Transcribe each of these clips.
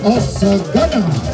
Aus Ghana.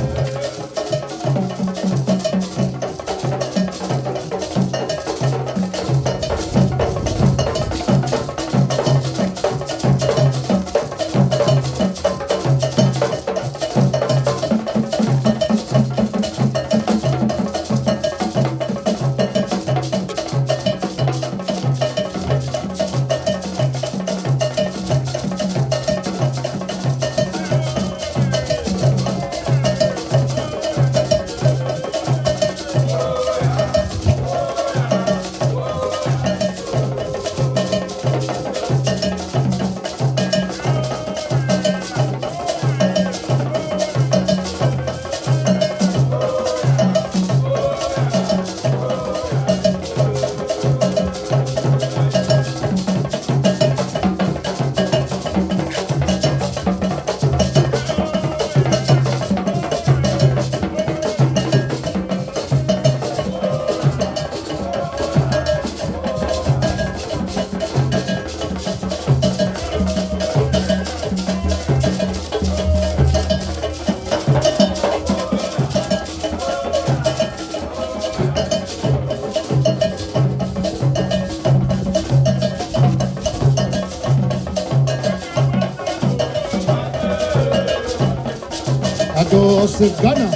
Aus Ghana.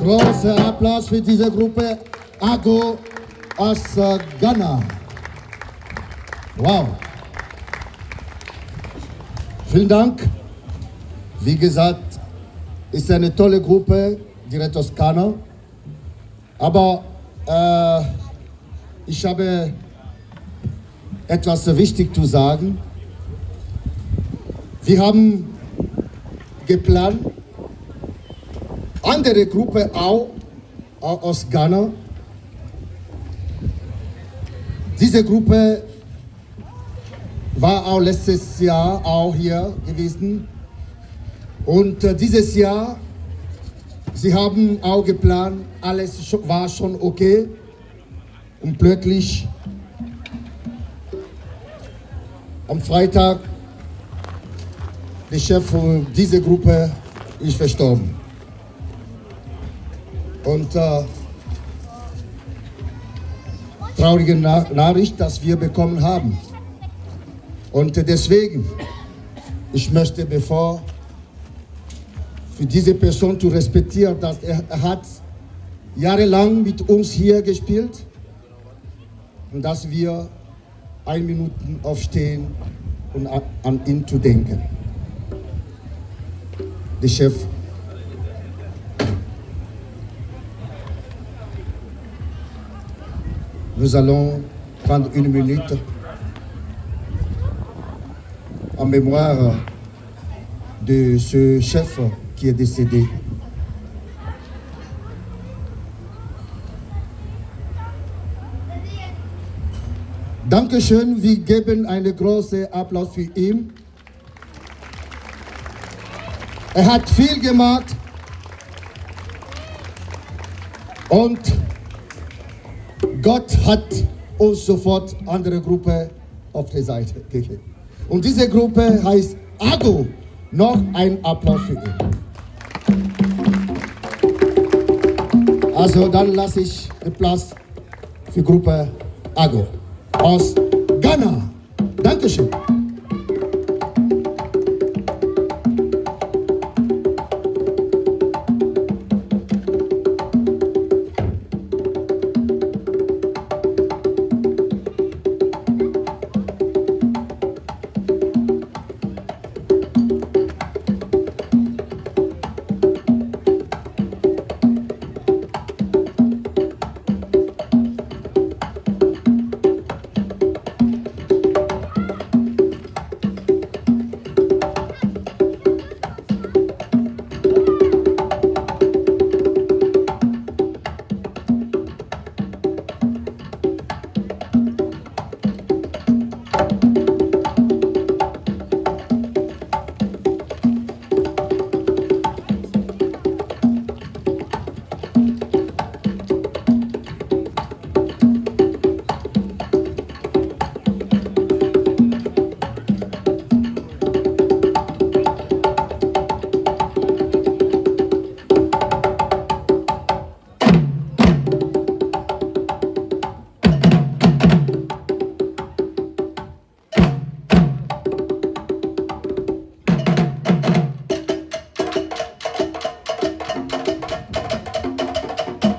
Großer Applaus für diese Gruppe Ago aus Ghana. Wow. Vielen Dank. Wie gesagt, ist eine tolle Gruppe, direkt aus Ghana. Aber ich habe etwas wichtig zu sagen. Wir haben geplant, andere Gruppe auch aus Ghana. Diese Gruppe war auch letztes Jahr auch hier gewesen. Und dieses Jahr, sie haben auch geplant, alles war schon okay. Und plötzlich am Freitag, der Chef von dieser Gruppe ist verstorben. Und traurige Nachricht, dass wir bekommen haben. Und deswegen, ich möchte, bevor für diese Person zu respektieren, dass er hat jahrelang mit uns hier gespielt und dass wir 1 Minute aufstehen und an ihn zu denken. Der Chef. Nous allons prendre une minute en mémoire de ce chef qui est décédé. Dankeschön, wir geben einen großen Applaus für ihn. Er hat viel gemacht und Gott hat uns sofort andere Gruppe auf die Seite gegeben. Und diese Gruppe heißt Ago. Noch ein Applaus für ihn. Also dann lasse ich den Platz für Gruppe Ago aus Ghana. Dankeschön.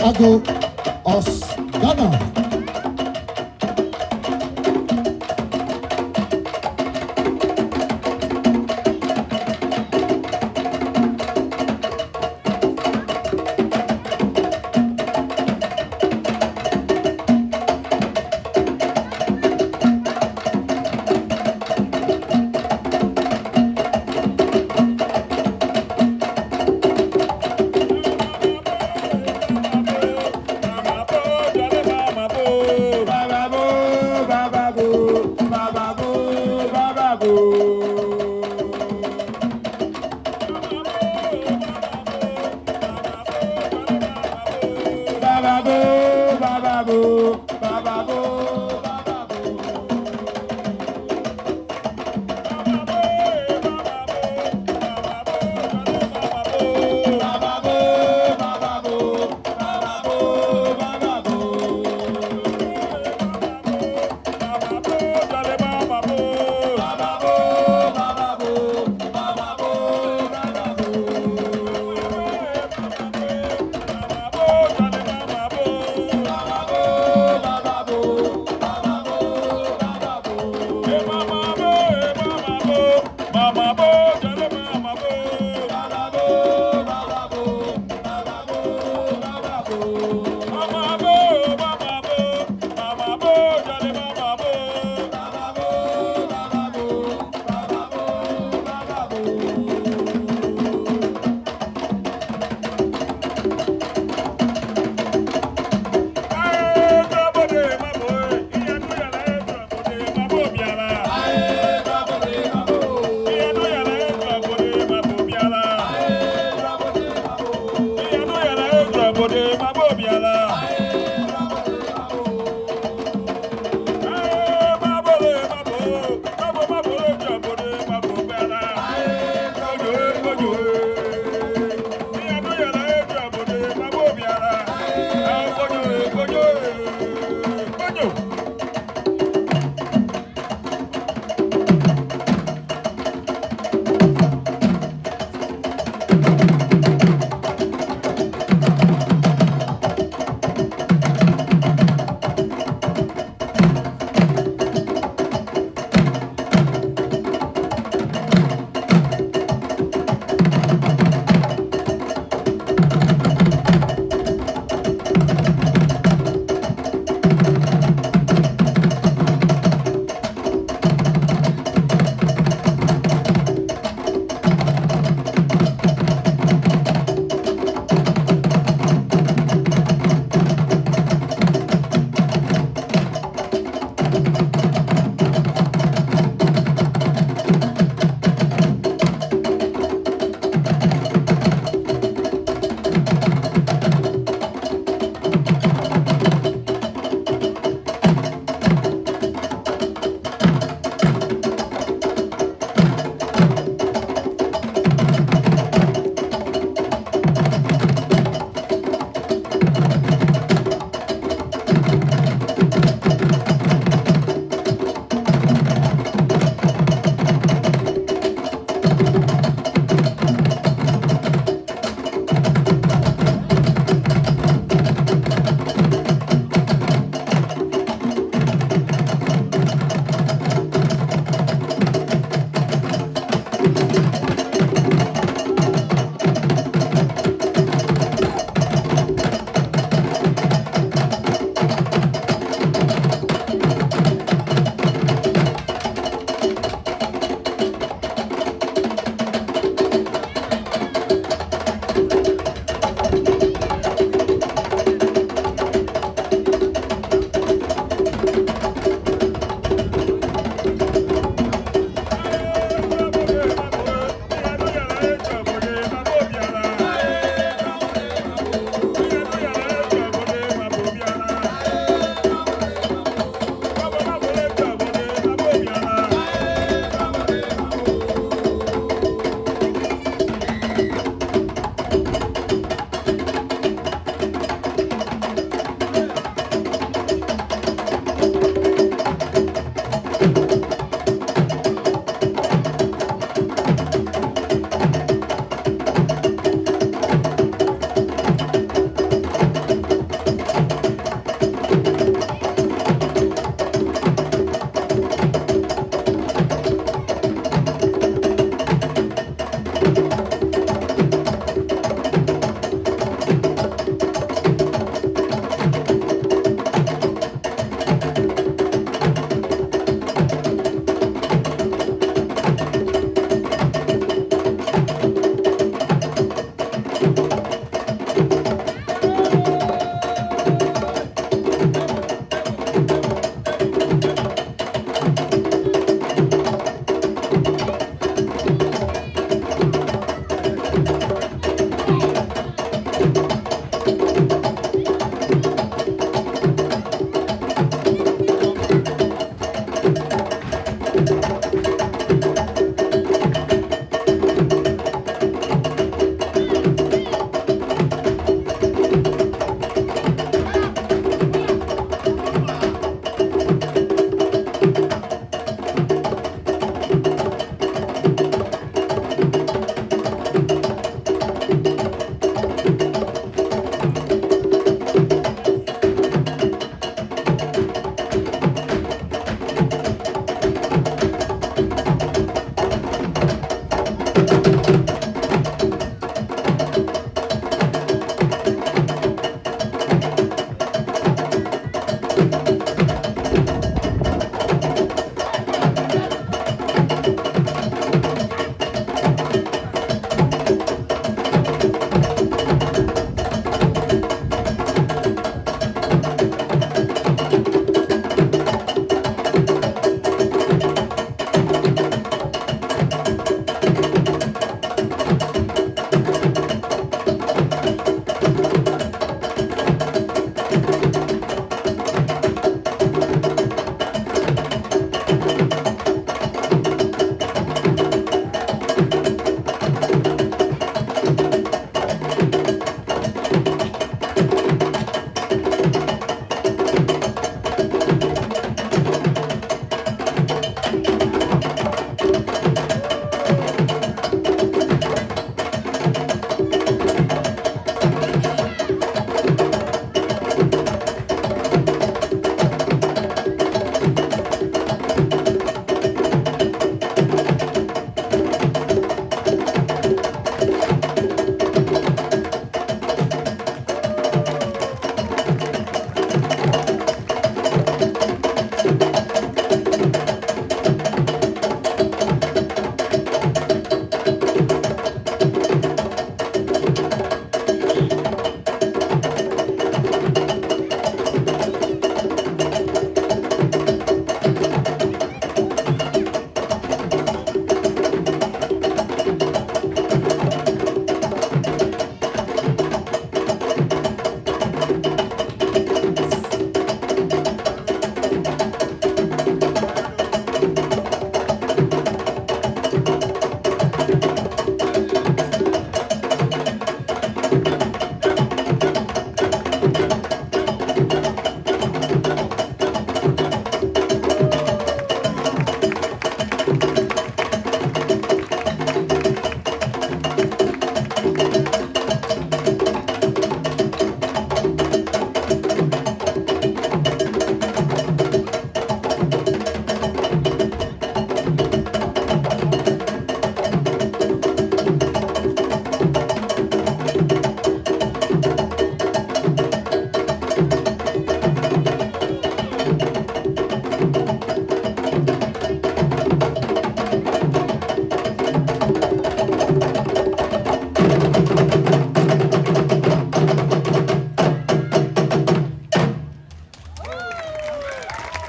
Ago aus Ghana. Baba.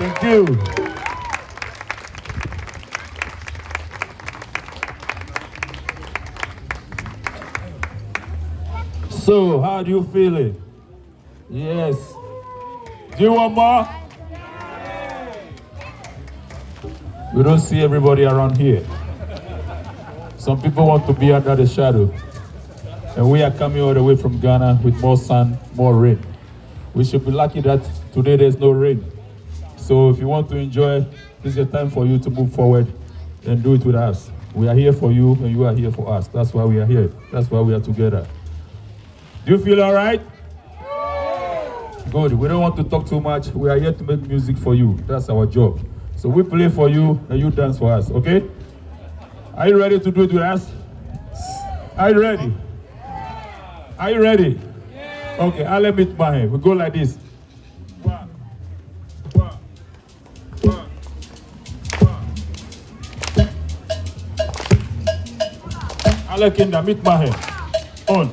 Thank you. So, how do you feel it? Yes. Do you want more? We don't see everybody around here. Some people want to be under the shadow. And we are coming all the way from Ghana with more sun, more rain. We should be lucky that today there's no rain. So if you want to enjoy, this is the time for you to move forward and do it with us. We are here for you and you are here for us. That's why we are here. That's why we are together. Do you feel all right? Good. We don't want to talk too much. We are here to make music for you. That's our job. So we play for you and you dance for us, okay? Are you ready to do it with us? Are you ready? Are you ready? Okay, I'll let me my hand. We go like this. One, one, one, one. Alle Kinder mitmachen. Und.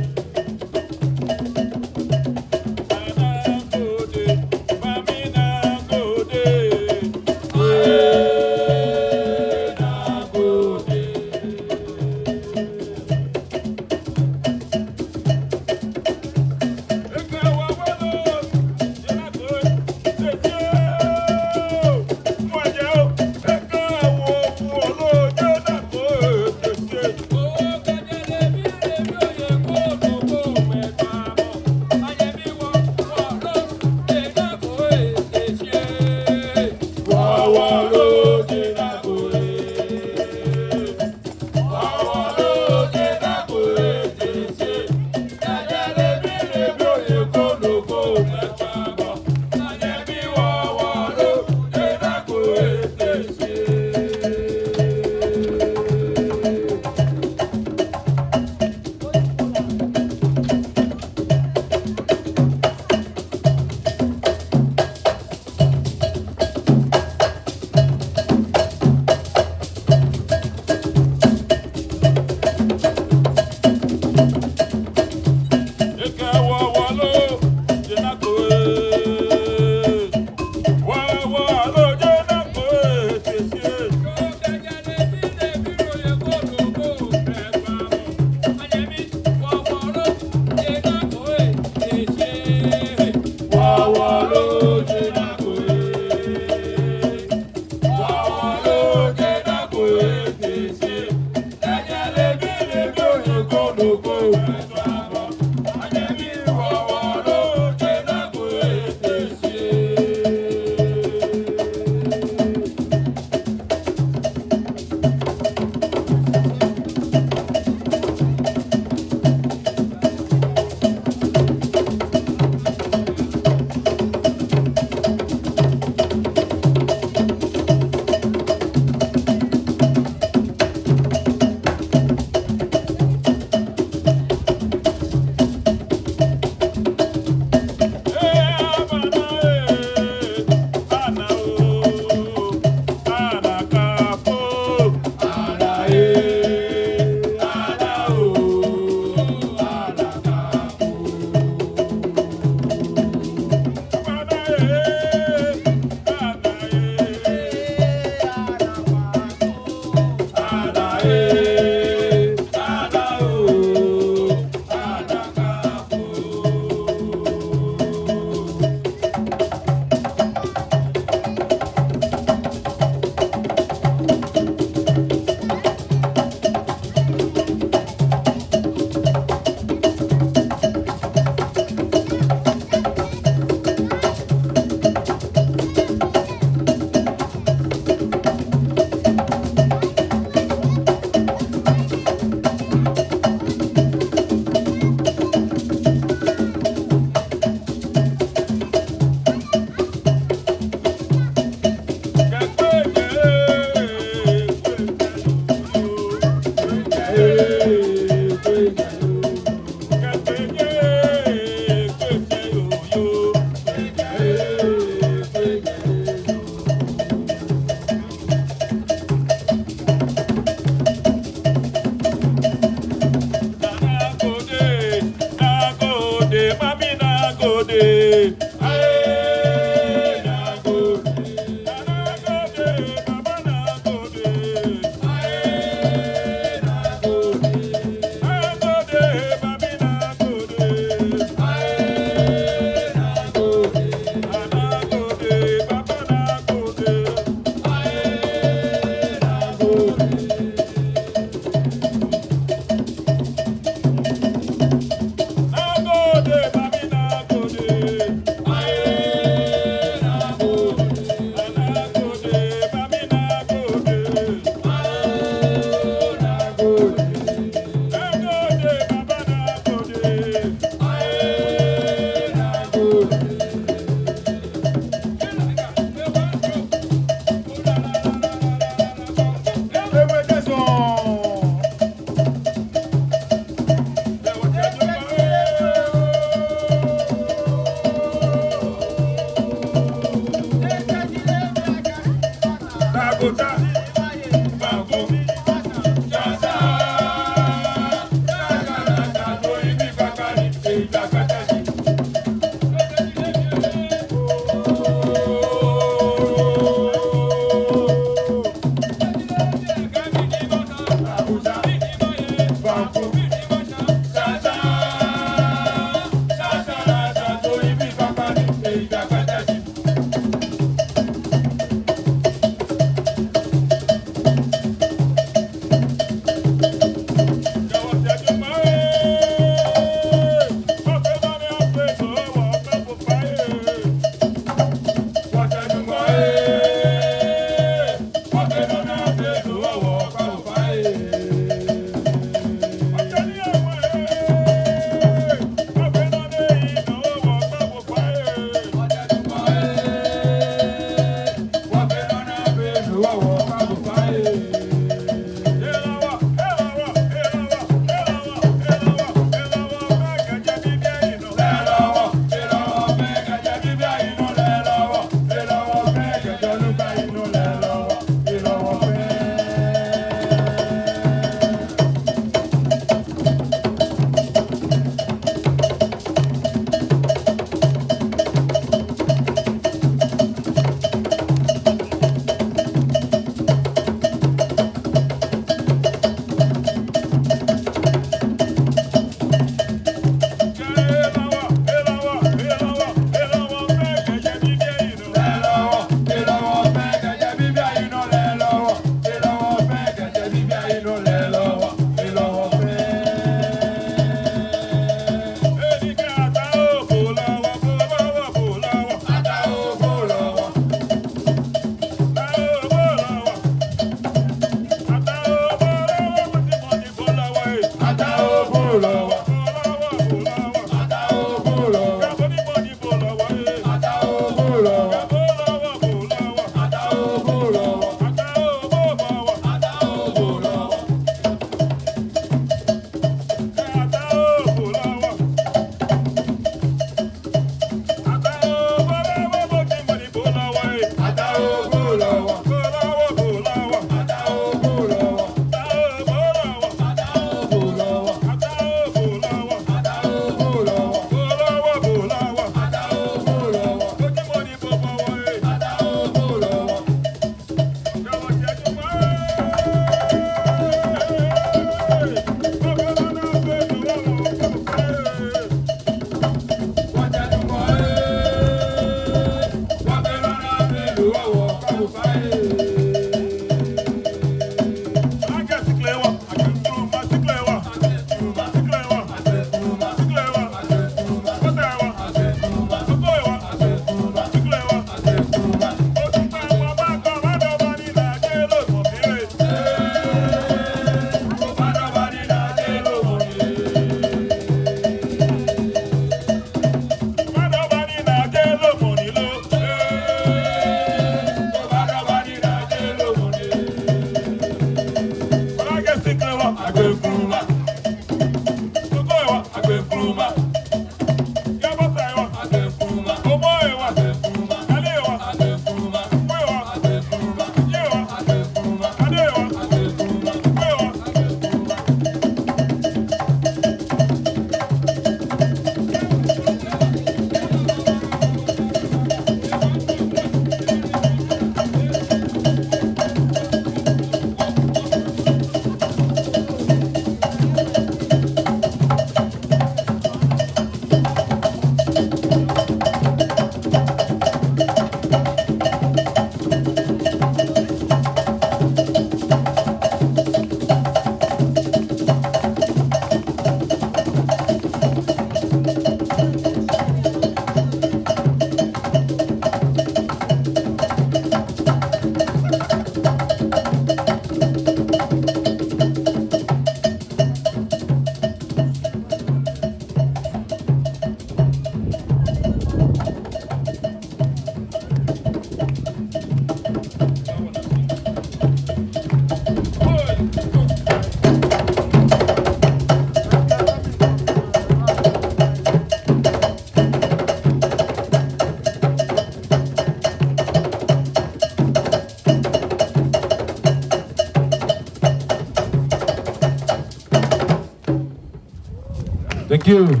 Thank you.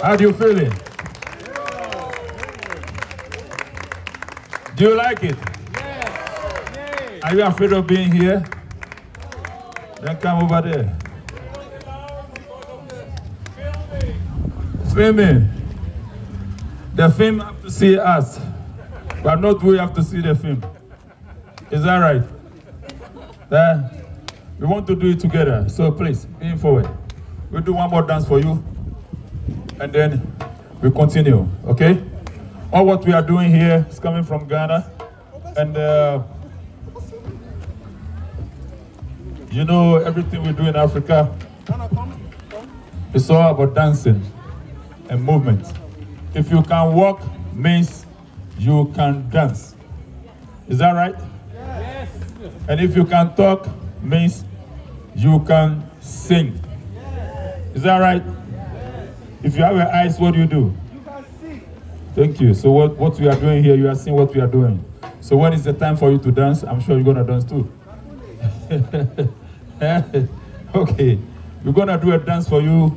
How do you feel it? Do you like it? Yes. Are you afraid of being here? Then come over there. Filming. The film have to see us, but not we have to see the film. Is that right? We want to do it together, so please, lean forward. We'll do one more dance for you, and then we continue, okay? All what we are doing here is coming from Ghana, and you know everything we do in Africa, it's all about dancing and movement. If you can walk, means you can dance. Is that right? Yes. And if you can talk, means you can sing. Yes. Is that right? Yes. If you have your eyes, what do you do? You can see. Thank you. So what we are doing here, you are seeing what we are doing. So when is the time for you to dance? I'm sure you're going to dance too. Okay. We're going to do a dance for you,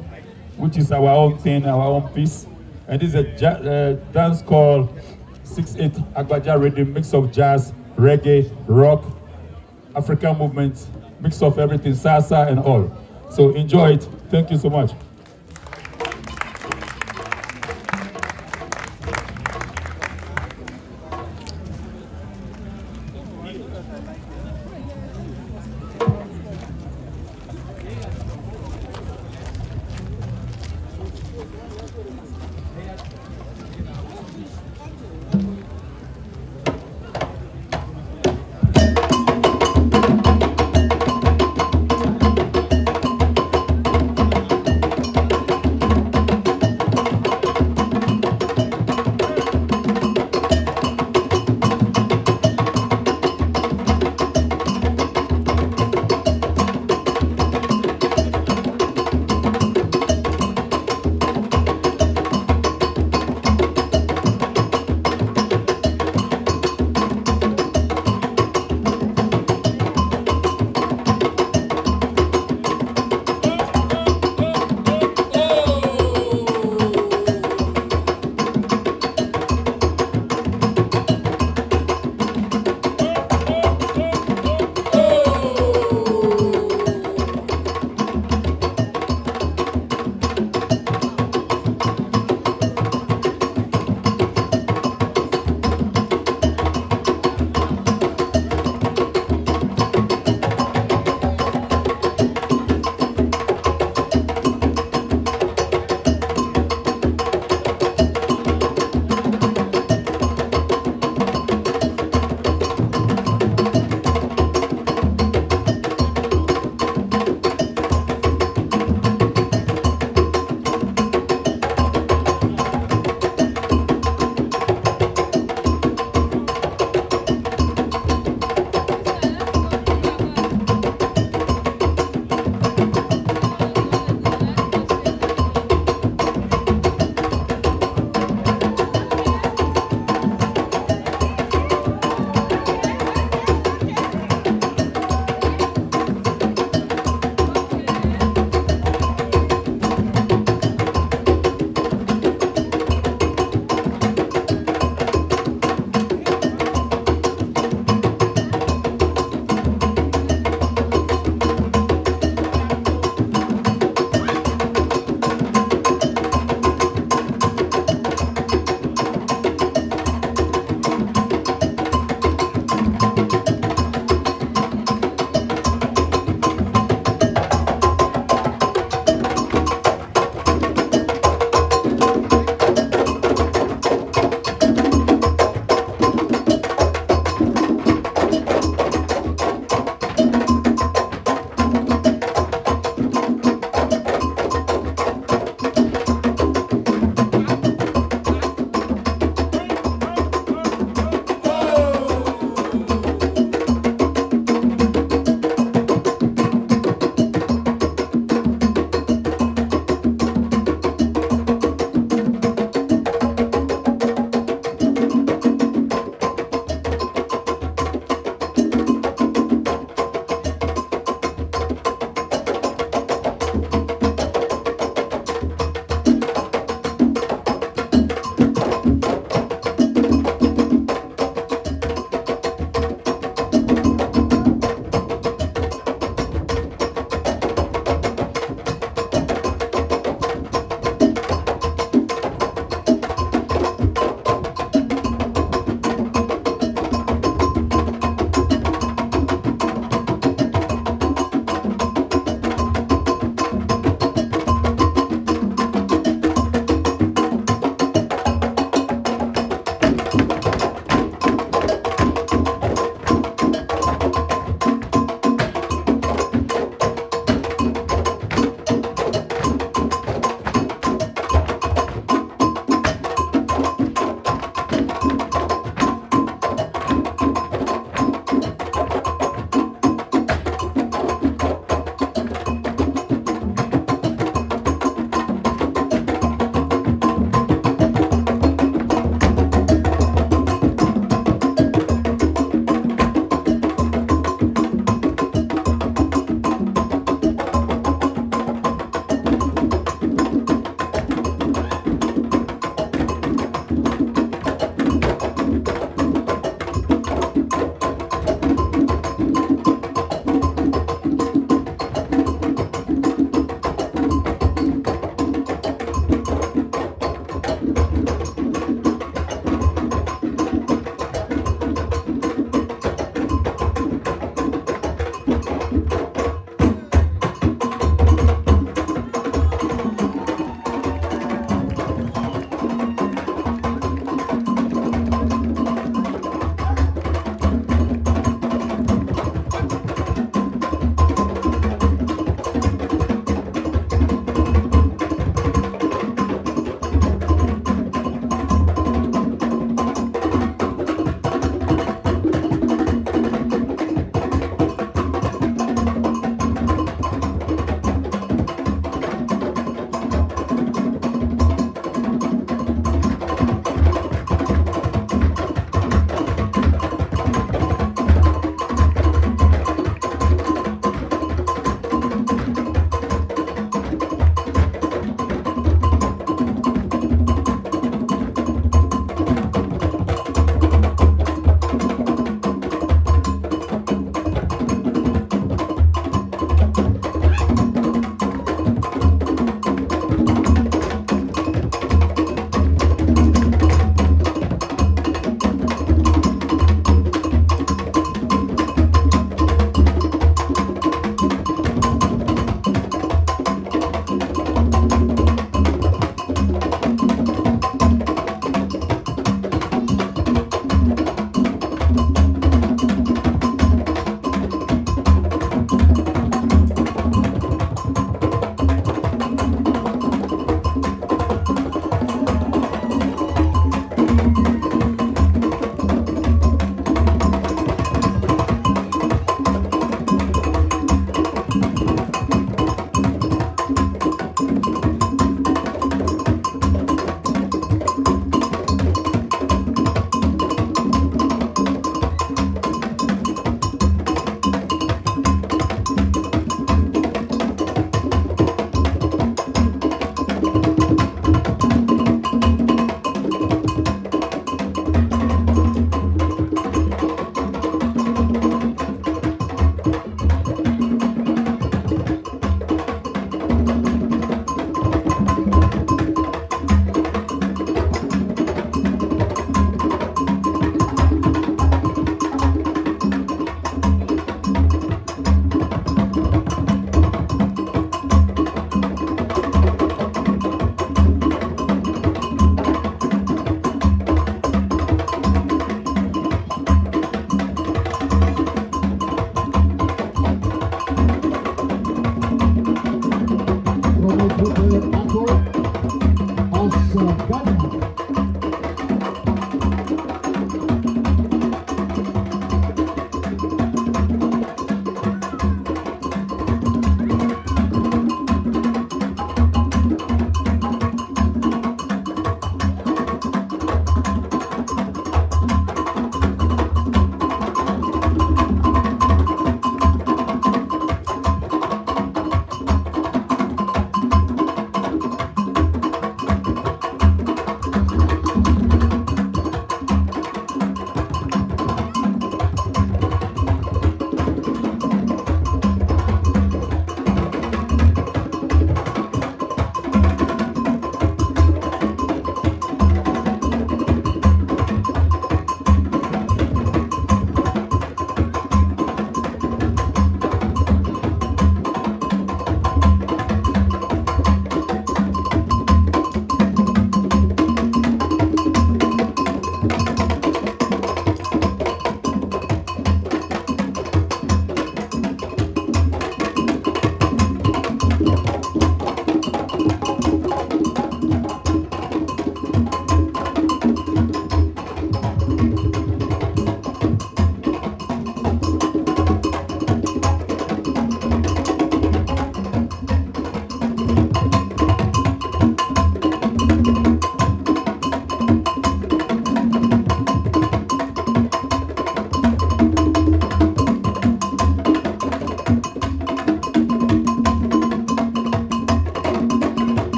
which is our own thing, our own piece. And this is a dance called 6/8 Agbadza rhythm, mix of jazz, reggae, rock, African movements, mix of everything, salsa and all. So enjoy it. Thank you so much.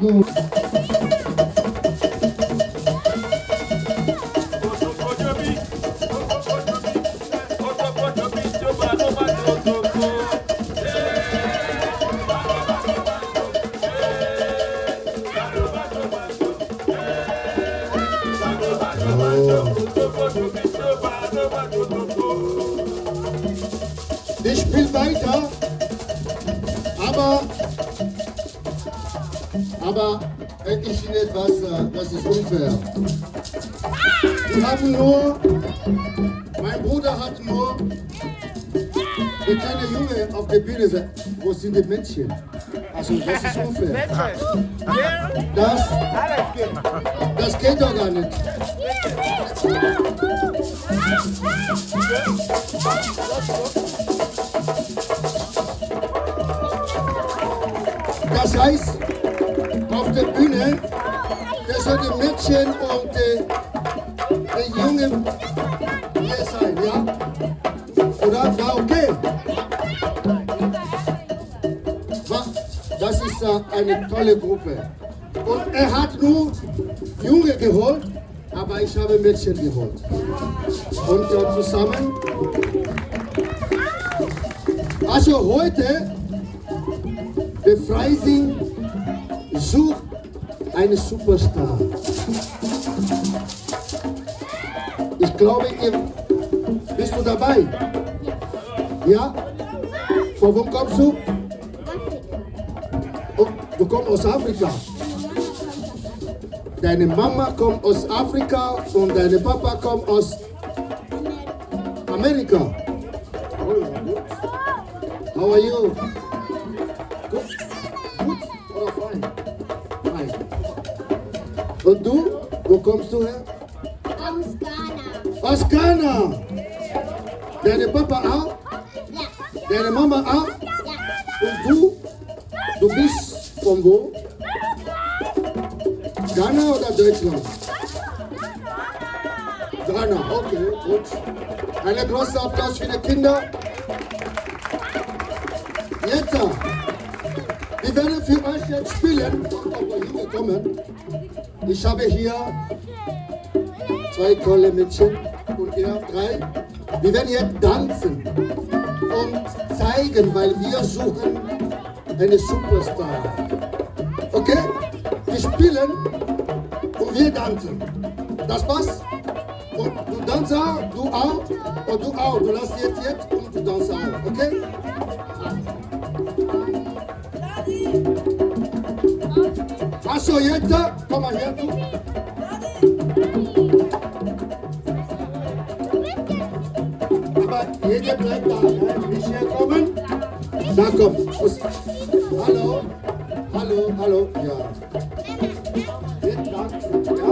Ago. Ich spiele weiter, aber, aber ich finde etwas, das ist unfair. Die haben nur, mein Bruder hat nur der kleine Junge auf der Bühne sagt, wo sind die Mädchen? Also das ist unfair. Das, das geht doch gar nicht. Das heißt, auf der Bühne, das soll die Mädchen und die, die Jungen hier sein, ja? Oder? War okay. Das ist eine tolle Gruppe. Und er hat nur Junge geholt, aber ich habe Mädchen geholt. Und zusammen. Also heute, der Freising sucht einen Superstar. Ich glaube, ihr, bist du dabei? Ja? Von wo kommst du? Oh, du kommst aus Afrika. Deine Mama kommt aus Afrika und dein Papa kommt aus Amerika. Oh ja, gut. How are you? Gut? Gut oder fine? Fine. Und du? Wo kommst du her? Aus Ghana. Aus Ghana. Deine Papa auch? Ja. Deine Mama auch? Ja. Und du? Du bist von wo? Ghana oder Deutschland? Ghana, okay, gut. Einen großen Applaus für die Kinder. Jetzt, wir werden für euch jetzt spielen. Ob wir kommen. Ich habe hier zwei tolle Mädchen und ihr drei. Wir werden jetzt tanzen und zeigen, weil wir suchen eine Superstar. Okay? Wir spielen und wir tanzen. Das passt? Und du tanzt auch, du auch und du auch. Du lässt jetzt, jetzt und du tanzt auch. Okay? Also jetzt, komm mal her, du. Aber jeder bleibt da. Ne? Nicht herkommen. Da komm. Hallo, hallo, hallo. Ja. Wir tanzen, ja?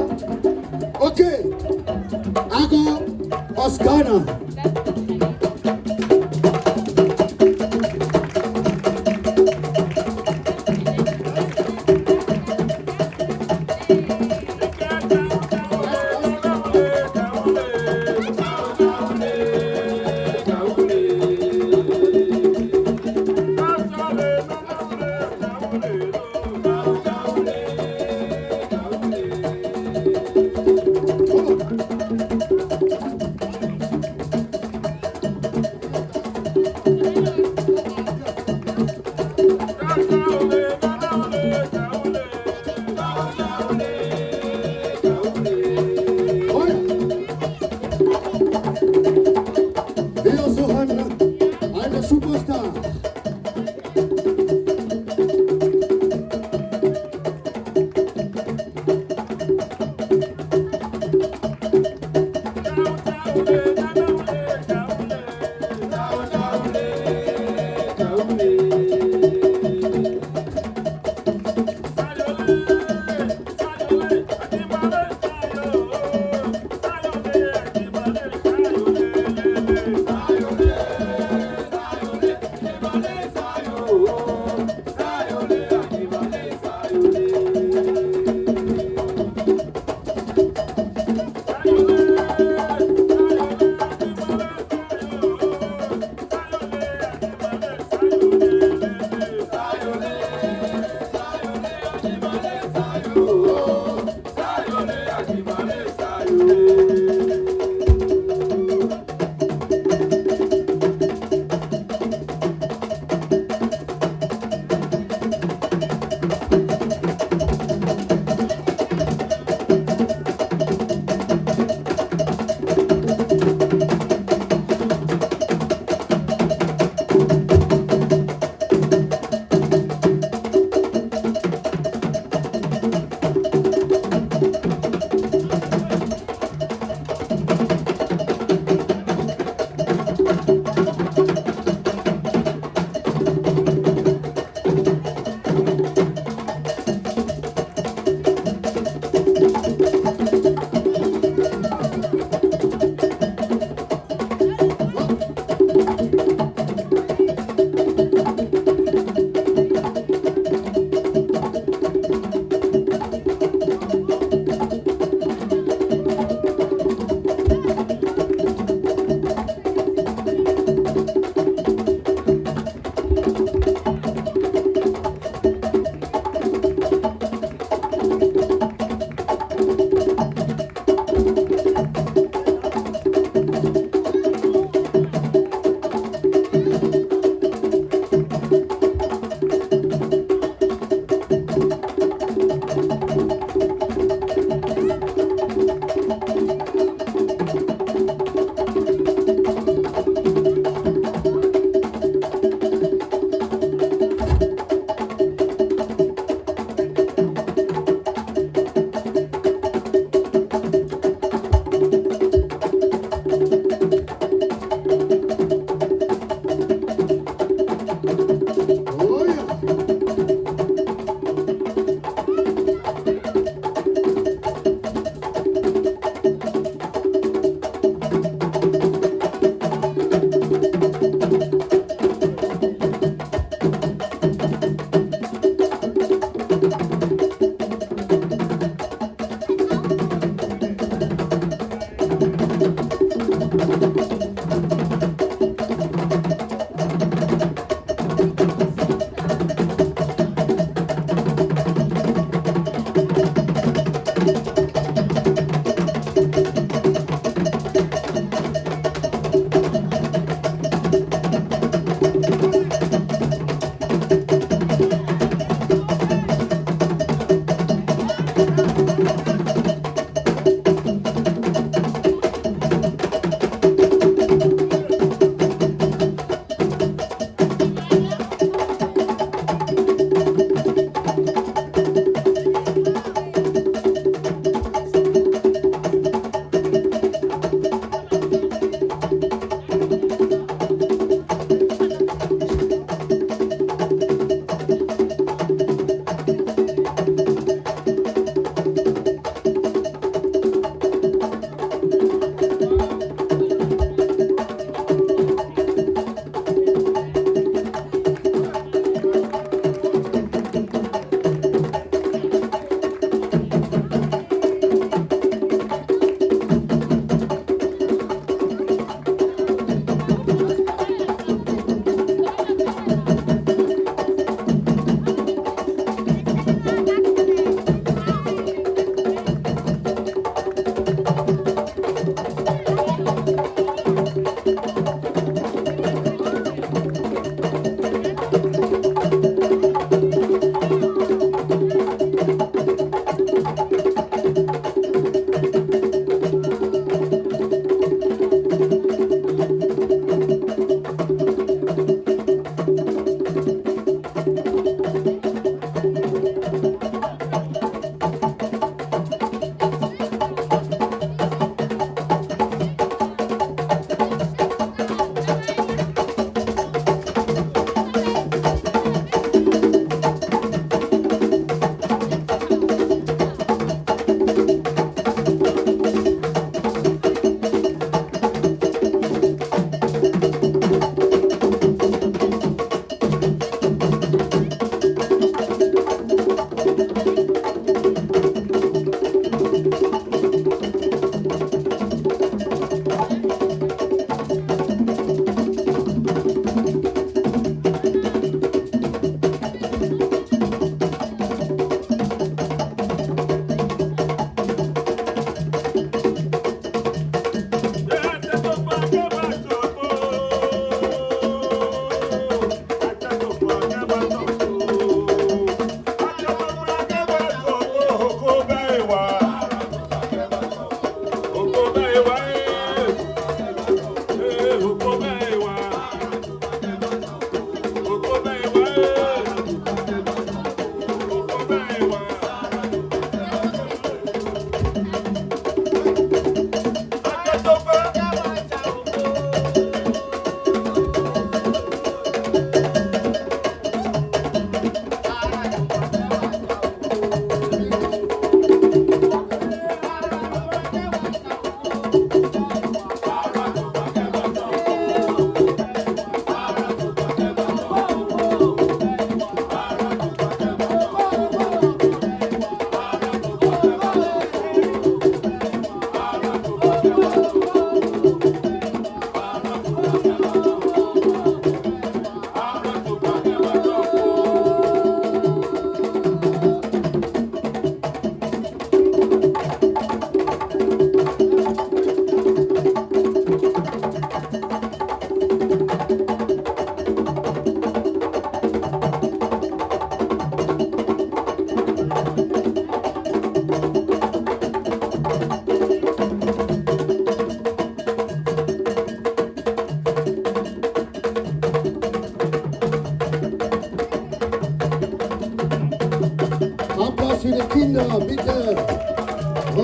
Okay. Ago aus Ghana. Komm.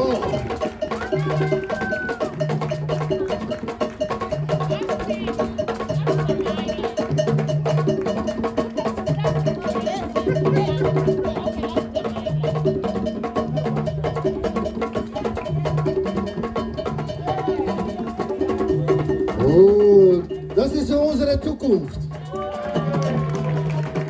Oh. Oh, das ist unsere Zukunft.